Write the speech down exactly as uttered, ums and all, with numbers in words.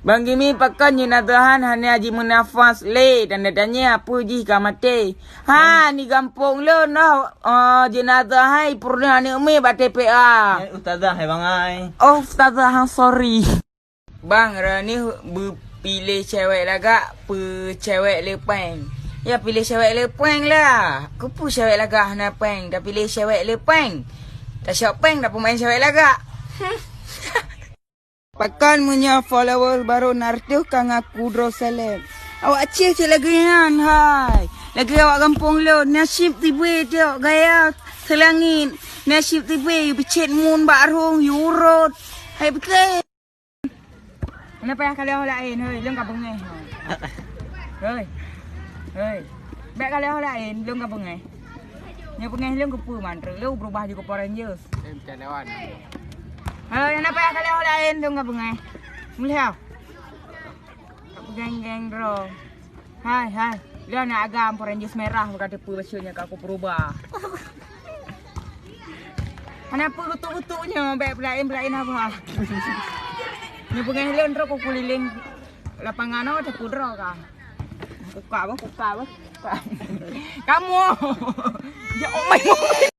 Bang Gimi, pakon jeunazah nyan hana jimeunafas lé, tanda tanya peue jih ka maté. Ha, di gampông lôn noh, oh, jeunazah hai peurunoe aneuk mé bak T P A. Eh, ustazah hai bangai. Oh, ustazah, sorry. Bang, droeneuh beupiléh cewek lagak peu cewek le péng? Ya piléh cewek le péng lah. Keupeue cewek lagak hana péng, tapiléh cewek le péng? Tasyok péng tapeumaén cewek lagak. Pakon meunyoe follower barô na reutôh ka ngaku droe seleb? Awak Aceh cit lagèe nyan hai. Lagèe awak gampông lôn, nasyeb tibé tiok gaya seulangit. Nasyeb tibé beucet mun bak rhung yue urot. Hai beutôi. Hana payah kalon laén, hei, lôn ka beungéh. Hei. Hei. Bèk kalon laén, lôn ka beungéh. Nyoe beungéh lôn keupeue man treuk lôn beurubah jikeu Power Rangers. Hei, hana payah kalon laén, lôn ka beungéh. Mulai. Geng-geng droe. Hai, hai. Lôn na agam Power Rangers merah bak teupeu bacut nyan ka kupeurubah. Hana peue geutuk-geutuk nyoe, bèk peulaén-peulaén haba. Nyoe beungéh lôn droe kukulileng lapangan nyoe teupeu droe ka. Kuka bah, kuka bah, kuka. Kamoe. Ya Allah.